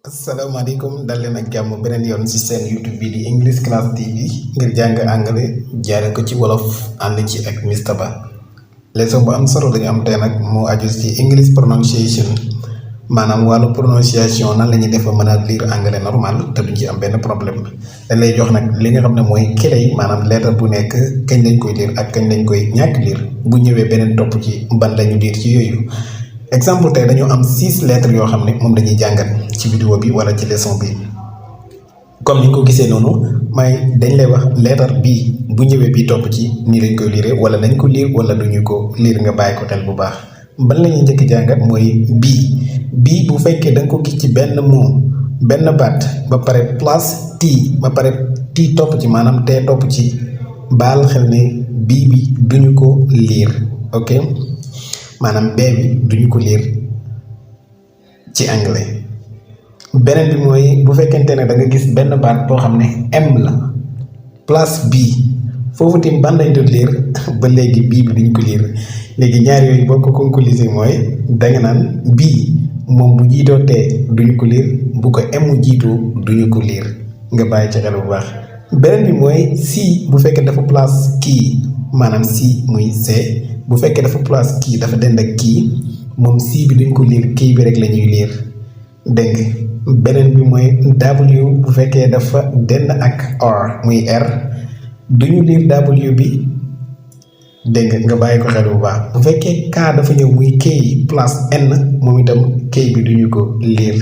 asalaamaaleykum dal leen ak jàmm beneen yoon ci seen YouTube bi di English Class TV ngir jàng anglais jaare ko ci wolof ànd ci ak Mr. Ba leçon bu am solo dañu am tey nag moo aju ci English pronunciation maanaam wàllu prononciation nan la ñuy def ba mën a lire anglais normal te duñ ci am benn problème dañ lay jox nag li nga xam ne mooy clé yi maanaam lettre bu nekk kañ lañ koy lire ak kañ lañ koy ñàkk lire bu ñëwee beneen topp ci ban lañu lire ci yooyu. exemple tey dañoo am 6 lettres yoo xam ne moom dañuy jàngat ci vidéo bi wala ci leçon bi comme ni nga ko gisee noonu may dañ lay wax lettre bii bu ñëwee bii topp ci nii lañ koy lire wala nañ ko lire wala duñu ko lire nga bàyyi ko xel bu baax. ban la ñuy njëkk jàngat mooy bii bu fekkee da nga ko gis ci benn mot benn baat ba pare place tii ba pare tii topp ci maanaam tee topp ci baal xel ne bii bi duñu ko lire ok. maanaam bee bi duñu ko lire ci anglais beneen bi mooy bu fekkente ne da nga gis benn baat boo xam ne M la place bii foofu tim ban lañ doon lire ba léegi bii bi duñu ko lire léegi ñaar yooyu boo ko conclure mooy danga naan bii moom bu jiitoo tee duñu ko lire bu ko M jiitoo duñu ko lire nga bàyyi ci xel bu baax. beneen bi mooy si bu fekkee dafa place kii maanaam si muy see bu fekkee dafa place kii dafa dend ak kii moom sii bi duñ ko lire kii bi rek la ñuy lire dégg nga beneen bi mooy W bu fekkee dafa dend ak R muy R duñu lire W bi dégg nga bàyyi ko xel bu baax. bu fekkee K dafa ñëw muy K place N moom itam K bi duñu ko lire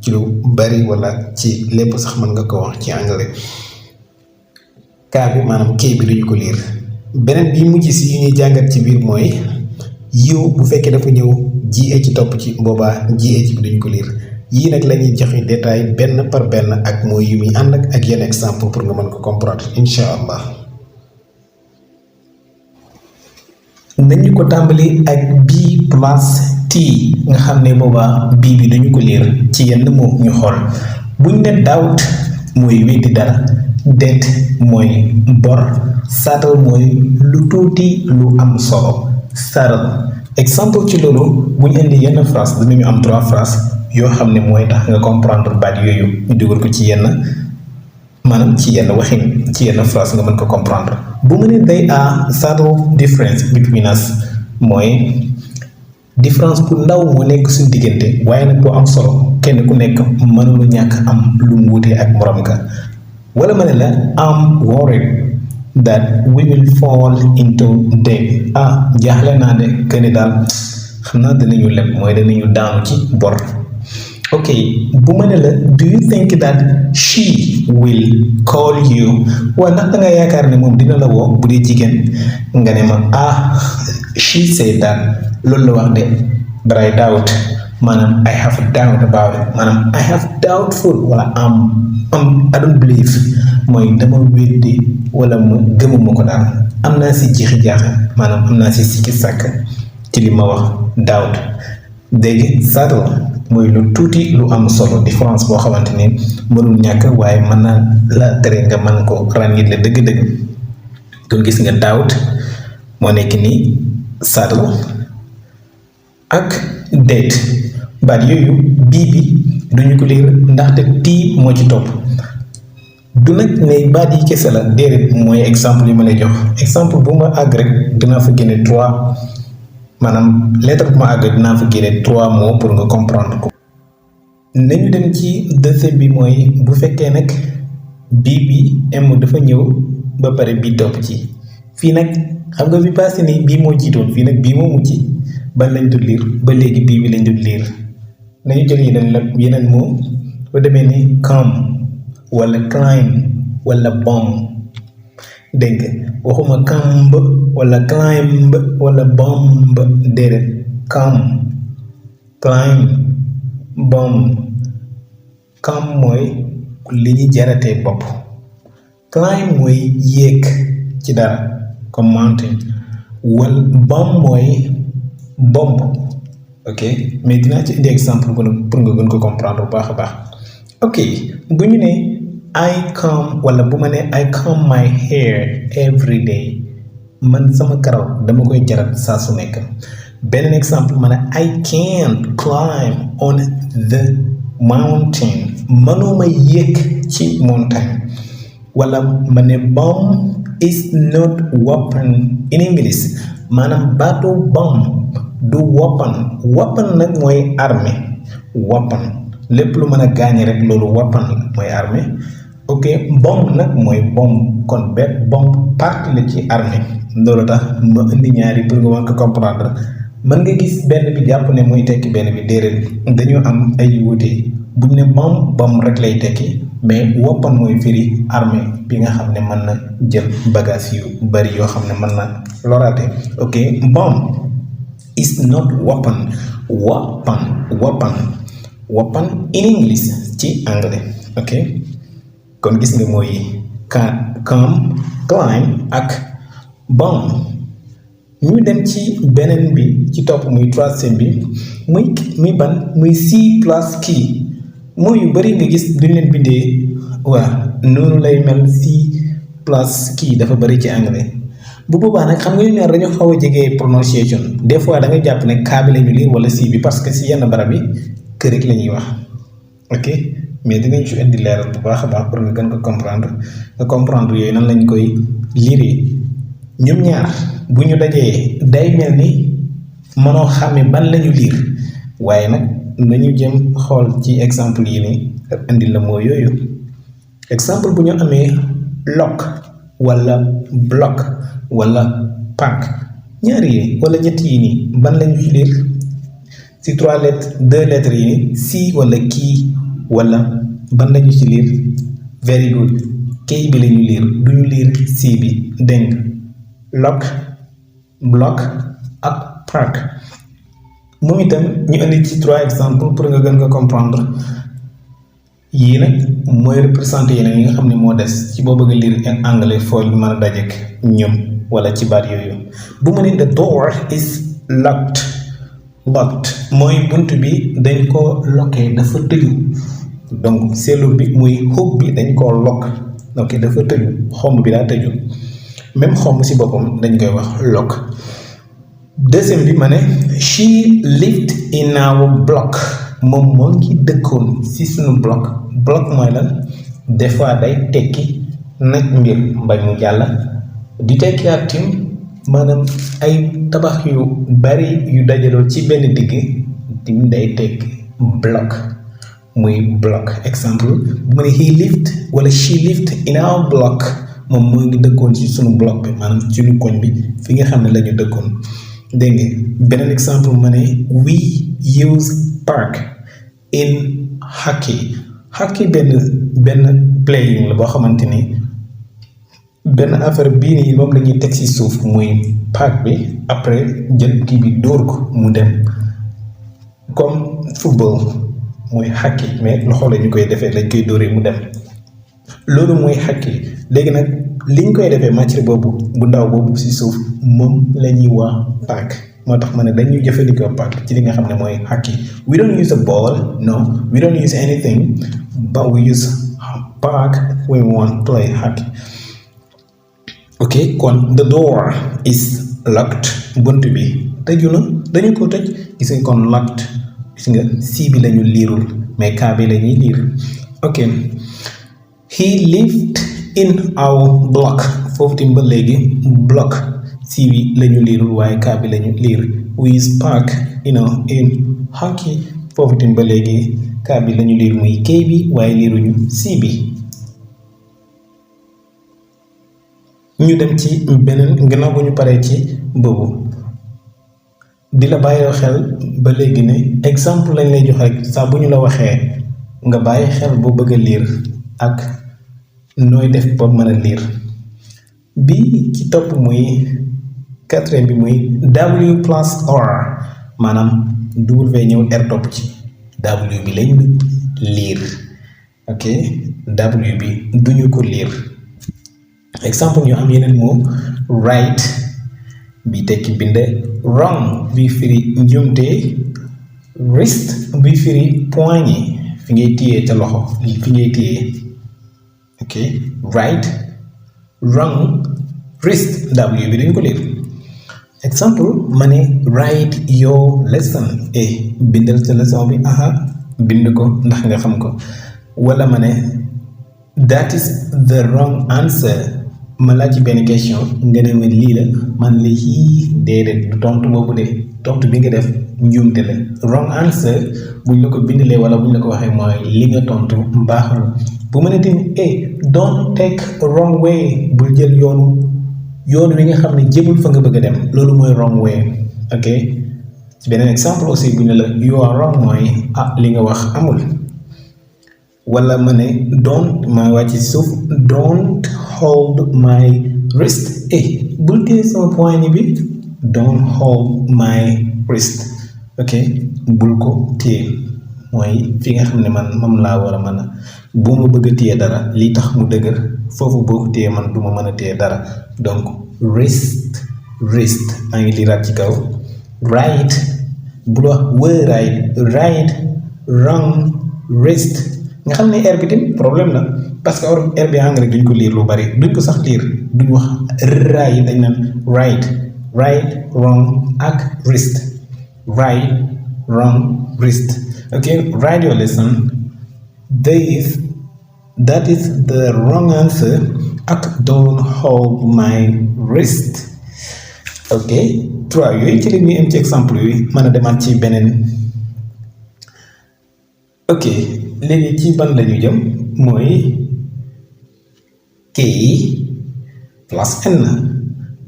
ci lu bari wala ci lépp sax mën nga ko wax ci anglais K bi maanaam K bi duñu ko lire. beneen bi mujj si yu ñuy jàngat ci biir mooy yiw bu fekkee dafa ñëw GH ci topp ci boobaa GH bi duñ ko lire yii nag la ñuy joxe détail benn par benn ak mooy yu muy ànd ak yenn exemple pour nga mën ko comprendre incha allah. nañu ko tàmbali ak bii place tii nga xam ne boobaa bii bi duñu ko lire ci yenn moo ñu xool buñ ne doubt mooy weddi dara det mooy bor satal mooy lu tuuti lu am solo satal exemple ci loolu bu ñu indi yenn phrase dinañu am 3 phrases yoo xam ne mooy tax nga comprendre baat yooyu ñu dugal ko ci yenn maanaam ci yenn waxin ci yenn phrase nga mën ko comprendre. bu mu ne they are subtle difference between us mooy différence bu ndaw moo nekk suñu diggante waaye nag boo am solo kenn ku nekk mënulu ñàkk am lu mu wutee ak morom ka wala ma ne la am worried that we will fall into debt jaaxle naa de que ni daal xam naa danañu leb mooy danañu daanu ci bor. ok bu ma ne la do you think that she will call you waaye ndax da nga yaakaar ne moom dina la woo bu dee jigéen nga ne ma she said that loolu la wax de but I doubt maanaam I have doubt about it maanaam I have doubtful wala I don't believe mooy dama weddi wala mu gëmuma ko daal am naa si jiixi jaaxa maanaam am naa si sikki sàkk ci li ma wax doubt dégg saddle mooy lu tuuti lu am solo différence boo xamante ni mënul ñàkk waaye mën na la tere nga mën ko ràññit la dëgg-dëgg kon gis nga doubt moo nekk nii saddle ak date baat yooyu bii bi duñu ko lire ndaxte tii moo ci topp du nag ne baat yi kese la déedéet mooy exemple yi ma lay jox exemple bu ma àgg rek dinaa fa génne 3 maanaam lettre bu ma àgg dinaa fa génne 3 mots pour nga comprendre ko. nañu dem ci deuxième bi mooy bu fekkee nag bii bi m dafa ñëw ba pare bii topp ci fii nag xam nga bi passé nii bii moo jiitoon fii nag bii moo mujj ban lañ doon lire ba léegi bii bi lañ doon lire nañu jël yeneen moo ba demee ni come wala climb wala bomb dégg waxuma camb wala climb wala bomb déedéet come climb bomb come mooy li ñu jaratee bopp climb mooy yéeg ci dara comme mountain wala bomb mooy bomb ok mais dinaa ci indi exemple pour nga gën ko comprendre bu baax a baax. ok bu ñu ne I comb wala bu ma ne I comb my hair every day man sama karaw dama koy jarat saa su nekk beneen exemple ma ne I can't climb on the mountain mënuma yéeg ci montagne wala ma ne bomb is not weapon in English maanaam baatu bomb du weapon nag mooy armée weapon lépp lu mën a gaañe rek loolu weapon mooy armée ok bomb nag mooy bomb kon benn bomb partie la ci armée loolu tax ma indi ñaari pour nga mën ko comprendre mën nga gis benn bi jàpp ne mooy tekki benn bi déedéet dañoo am ay wuute buñ ne bomb rek lay tekki mais weapon mooy firi armée bi nga xam ne mën na jël bagage yu bari yoo xam ne mën na loraate ok bomb is not weapon in English ci anglais ok kon gis nga mooy come climb ak bomb ñu dem ci beneen bi ci topp muy troisième bi muy ban muy see plus key mooy yu bari nga gis duñ leen bindee waa noonu lay mel see plus key dafa bari ci anglais bu boobaa nag xam nga ñu ñaar dañu xaw a jege prononciation des fois da nga jàpp ne kaa bi la ñu lire wala si bi parce que si yenn barab yi kër rek la ñuy wax ok mais dinañ ci indi leeral bu baax a baax pour nga gën ko comprendre yooyu nan lañ koy lire ñoom ñaar bu ñu dajee day mel ni mënoo xàmme ban la ñu lire waaye nag nañu jëm xool ci exemple yi ni indi la moo yooyu exemple bu ñu amee lock wala block wala pack ñaar yi wala ñett yi nii ban la ñuy lire ci 2 lettres yi nii si wala kii wala ban la ñu ci lire very good kay bi la ñu lire du ñu lire si bi dégg lock block ak pack moom itam ñu indi ci 3 exemples pour nga gën ko comprendre yii nag mooy représenté yeneen yi nga xam ne moo des ci boo bëgg a lire en anglais foo mën a dajeek ñoom wala ci baat yooyu bu ma ne the door is locked mooy bunt bi dañ ko lockee dafa tëju donc seelu bi muy hook bi dañ koo lock ok dafa tëju xomb bi daa tëju même xomb si boppam dañ koy wax lock deuxième bi ma ne she lived in our block moom moo ngi dëkkoon si suñu block mooy lan des fois day tekki nag mbir mbañ mu jàll di tekki ak tim maanaam ay tabax yu bari yu dajaloo ci benn digg tim day tekki block muy block exemple bu ma ne he lived wala she lived in our block moom moo ngi dëkkoon ci suñu block bi maanaam ci suñu koñ bi fi nga xam ne la ñu dëkkoon dégg nga beneen exemple ma ne we use park in hockey benn playing la boo xamante ni benn affaire bii nii moom la ñuy teg ci suuf muy park bi après jël kii bi dóor ko mu dem comme football muy hockey mais loxo la ñu koy defee lañ koy dóoree mu dem loolu mooy hockey léegi nag liñ koy defee matière boobu bu ndaw boobu ci suuf moom la ñuy wax park moo tax ma ne dañuy jëfandikoo park ci li nga xam ne mooy hockey we don't use a ball no we don't use anything but we use park when we want to play hockey ok kon the door is locked bunt bi tëju na dañu ko tëj gis nga kon locked gis nga si bi lañu liirul mais kaa bi la ñuy liir ok he lived in our block foofu tim ba léegi block si bi lañu liirul waaye kaa bi lañu liir we park in hockey foofu tim ba léegi kaa bi lañu liir muy kay bi waaye liiruñu si bi ñu dem ci beneen gannaaw bu ñu paree ci boobu di la bàyyi xel ba léegi ne exemple lañ lay jox rek saa bu ñu la waxee nga bàyyi xel boo bëgg a liir ak nooy def ba mën a liir bi ci topp muy quatrième bi muy W plus R maanaam W ñëw R topp ci W bi lañ liir ok W bi duñu ko liir exemple ñu am yeneen moom right bi tekki bind wrong bi firi njumte wrist bi firi poignet fi ngay téyee ca loxo fi ngay téyee ok right wrong wrist W bi dañ ko liir exemple ma ne write your lesson bindal sa leçon bi aha bind ko ndax nga xam ko wala ma ne that is the wrong answer ma laaj ci benn question nga ne ma lii la man la yii déedéet du tontu boobu de tontu bi nga def njuumte la wrong answer buñ la ko bindalee wala buñ la ko waxee mooy li nga tontu mbaaxul bu ma ne tamit don't take wrong way bul jël yoon wi nga xam ne jëmul fa nga bëgg a dem loolu mooy wrong way ok ci beneen exemple aussi bu ñu la you are wrong mooy li nga wax amul wala ma ne ma wàcc ci suuf don't hold my wrist bul téye sama poignet bi don't hold my wrist ok bul ko téye mooy fi nga xam ne man moom laa war a mën a bu ma bëgg a téye dara lii tax mu dëgër foofu boo ko téye man du ma mën a téye dara donc wrist maa ngi liiraat ci kaw right bul wax were right wrong wrist nga xam ne air bi tamit problème la parce que air bi anglais duñ ko liir lu bari duñ ko sax liir duñ wax right dañ naan right wrong ak wrist right wrong wrist okay write your lesson that is the wrong answer ak don't hold my wrist ok 3 yooyu ci li ñuy am ci exemple yi mën a demaat ci beneen ok léegi ci ban lañu jëm mooy k plus n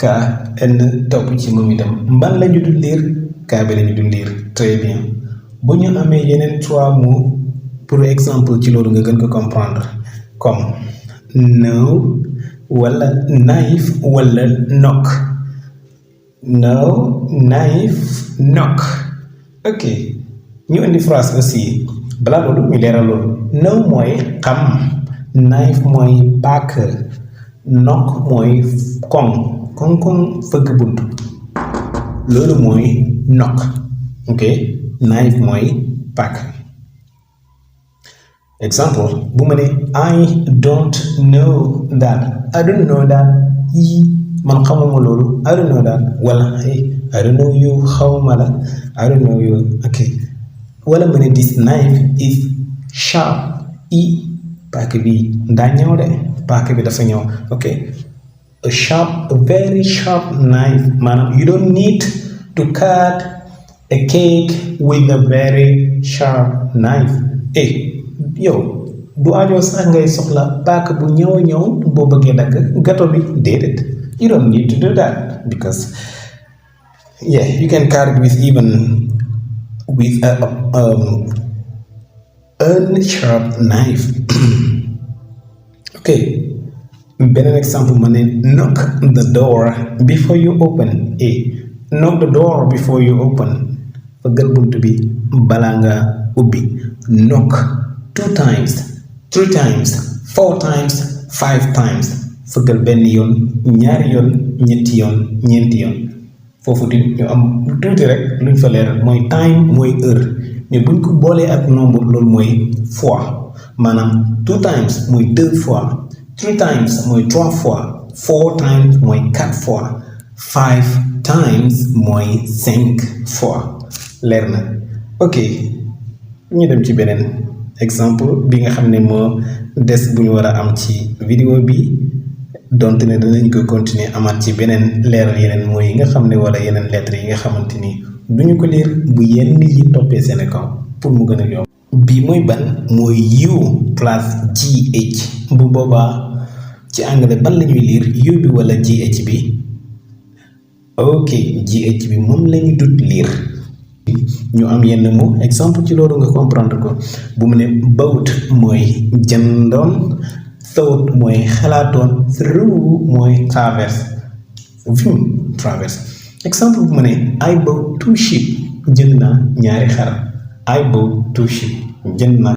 k n topp ci moom itam ban lañu dul liir k bi lañu dul liir très bien bu ñu amee yeneen 3 mots pour exemple ci loolu nga gën ko comprendre comme no wala knife wala knock no knife knock ok ñu indi phrase aussi balaa loolu ñu leeral loolu no mooy xam knife mooy paaka knock mooy koŋ fëgg bunt loolu mooy knock ok knife mooy paaka exemple bu ma ne I don't know that man xamuma loolu I don't know that wala I don't know you xawma la I don't know you ok wala ma ne this knife is sharp paaka bi daa ñëw de paaka bi dafa ñëw ok a very sharp knife maanaam you don't need to cut a cake with a very sharp knife yow du ajoo sax ngay soxla paaka bu ñëw boo bëggee dagg gâteau bi déedéet you don't need to do that because you can cut it with a sharp knife ok beneen exemple ma ne knock the door before you open knock the door before you open fëggal bunt bi balaa nga ubbi knock 2 times 3 times 4 times 5 times fëggal benn yoon ñaari yoon ñetti yoon ñeenti yoon foofu di ñu am tuuti rek luñ fa leeral mooy time mooy heure mais buñ ko boolee ak nombre loolu mooy fois maanaam 2 times mooy 2 fois 3 times mooy 3 fois 4 times mooy 4 fois 5 times mooy 5 fois leer na ok ñu dem ci beneen exemple bi nga xam ne moo des bu ñu war a am ci vidéo bi donte ne danañ ko continuer amaat ci beneen leeral yeneen mooy yi nga xam ne wala yeneen lettres yi nga xamante ni duñu ko liir bu yenn yi toppee seen kaw pour mu gën a yomb bii mooy ban mooy u plus gh bu boobaa ci anglais ban la ñuy liir u bi wala gh bi ok gh bi moom lañu dut liir ñu am yenn mots exemple ci loolu nga comprendre ko bu mu ne boat mooy jëndoon thought mooy xalaatoon through mooy traverse exemple bu mu ne I bought 2 sheep jënd naa ñaari xar I bought 2 sheep jënd naa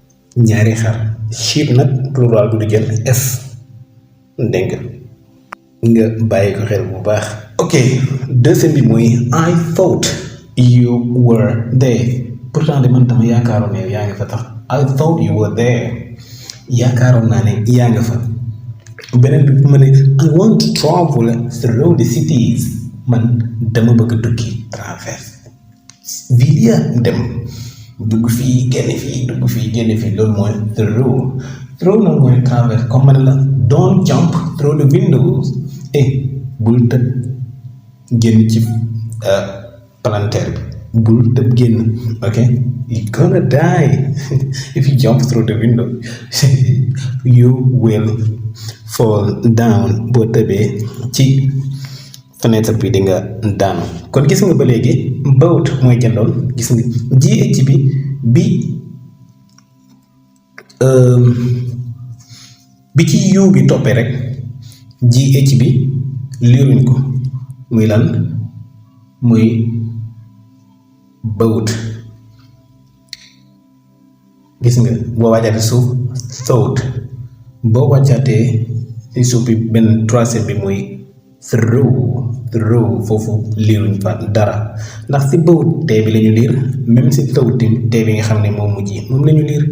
ñaari xar sheep nag plural bu du jël s dégg nga bàyyi ko xel bu baax ok deuxième bi mooy I thought you were there pourtant de man dama yaakaaroon ne yaa ngi fa tax I thought you were there yaakaaroon naa ne yaa nga fa beneen bi ma ne I want to travel through the cities man dama bëgg tukki traverse ville dem dugg fii génn fii loolu mooy through. Through nag mooy traverse comme ma ne la don't jump through the windows bul tëb génn ci palanteer bi bul tëb génn ok you gonna die if you jump through the window you will fall down boo tëbee ci fenêtre bi di nga daanu. kon gis nga ba léegi boat mooy jëndoon gis nga GH bi ci yu bi toppee rek GH bi liiruñ ko muy lan muy boat. gis nga boo wàccaatee suuf thought boo wàccaatee ci suuf bi benn troisième bi muy through foofu liiruñ fa dara ndax si boat tee bi lañu liir même si thought tee bi nga xam ne moom mujj moom lañu liir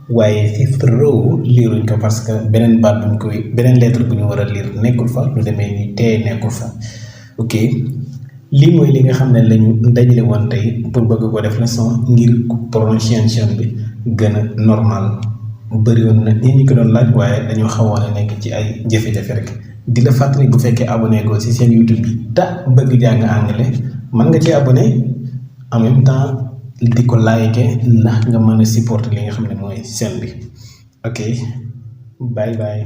waaye si through liiruñ ko parce que beneen baat buñ koy beneen lettre bu ñu war a liir nekkul fa lu demee ni tee nekkul fa. ok lii mooy li nga xam ne lañu dajale woon tey pour bëgg ko def leçon ngir prononciation bi gën a normal. bëri woon na nit ñi ko doon laaj waaye dañoo xawoon a nekk ci ay jafe-jafe rek. di la fàttali bu fekkee abonné ko ci seen YouTube bi te bëgg jàng anglais mën nga ci abonné en même temps di ko like ndax nga mën a supporter li nga xam ne mooy chaîne bi. ok bye bye.